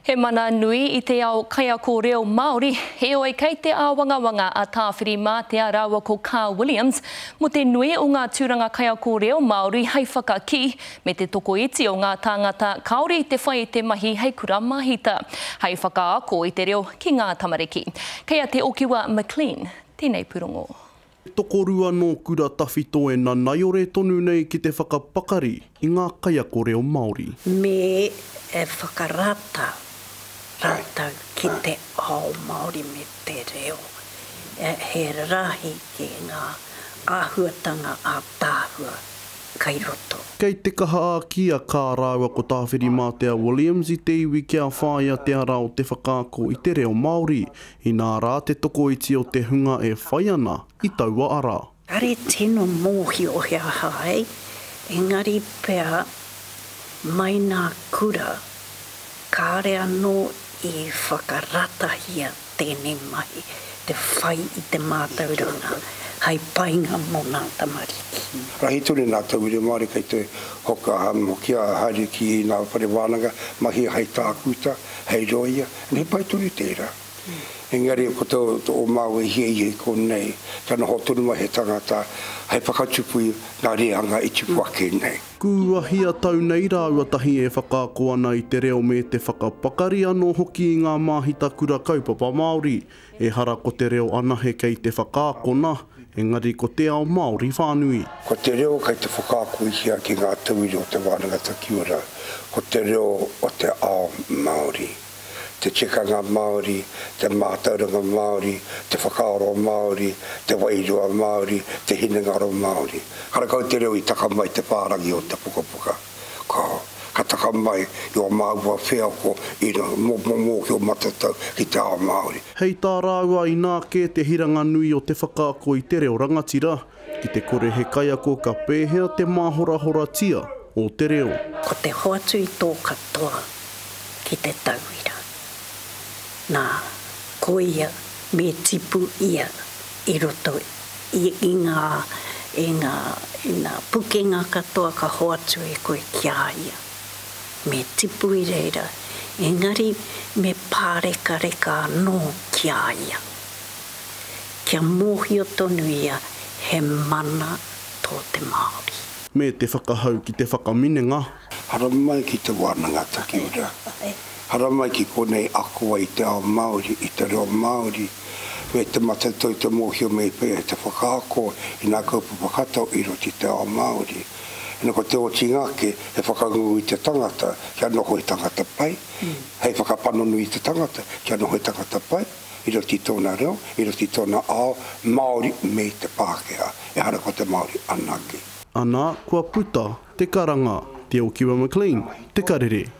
He mana nui i te ao kaiako reo Māori, heoi kei te āwangawanga a Tāwhirimātea rāua ko Kaa Williams mō te nui o ngā tūranga kaiako reo Māori hei whakakī me te tokoiti o ngā tāngata kāore i te whai i te mahi hei kura māhita, hei whakaako i te reo ki ngā tamariki. Kei a Te Okiwa McLean tēnei pūrongo. Tokorua nō Kura Tawhito e nanaiore tonu nei ki te whakapakari i ngā kaiako reo Māori. Me e whakarata rātou ki te ao Māori me te reo. He rahi ki ngā āhuatanga ātaahua kai roto. Kei te kaha āki a Kaa rāua ko Tāwhirimātea Williams i te iwi kia whāia te ara o te whakaako i te reo Māori, inā rā te tokoiti o te hunga e whai ana i taua ara. Kare tino mōhio he aha ai, engari pea mai nā kura kāre anō i whakaratahia tēnei mahi, te whai i te mātauranga hai painga mō nā tamariki. Rahi tonu nā tauira Māori kei te hoka hokia haere ki nā whare wānanga, mahi hei tākuta, hei rōia, and he pai tonu tērā. Engari ko tō ō māua hiahia i konei, kia noho tonu mai he tangata hei whakatupu i ngā reanga i tipu ake nei. Kua hia tau nei rāua tahi e whakaako ana i te reo me te whakapakari anō hoki i ngā māhita kura kaupapa Māori. Ehara ko te reo anahe kei te whakaakona, engari ko te ao Māori whānui. Ko te reo kei te whakaakohia ki ngā tauira o Te Wānanga Takiura, ko te reo o te ao Māori. te tikanga Māori, te mātauranga Māori, te whakaaro Māori, te wairua Māori, te hinengaro Māori. Karekau te reo i taka mai te whārangi o te pukapuka. Ka, ka taka mai i ō māua wheako i rā, mō, mō mōhio matatau ki te ao Māori. Hei tā rāua inā kē te hiranga nui o te whakaako i te reo rangatira, ki te kore he kaiako ka pēhea te māhorahoratia o te reo. Ko te hoatu i tō katoa ki te tauira. Nā, ko ia me tipu ia i roto i, i ngā, i ngā, i ngā pukenga katoa ka hoatu e koe ki a ia. Me tipu i reira, engari me pārekareka anō ki a ia. Kia mōhio tonu ia he mana tō te Māori. Me te whakahau ki te whakaminenga. Haramai ki te wānanga takiura. Haramai ki konei ako ai i te ao Māori, i te reo Māori, me te matatau te mōhio me pēhea te whakaako i ngā kaupapa katoa i roto i te ao Māori. Ina ko te otinga ake he whakangungu i te tangata kia noho he tangata pai, hei whakapanonu i te tangata kia noho he tangata pai i roto i tōna reo, i roto i tōna ao Māori me te Pākehā, ehara ko te Māori anake. Ana, kua puta te karanga. Te Okiwa McLean, Te Karere.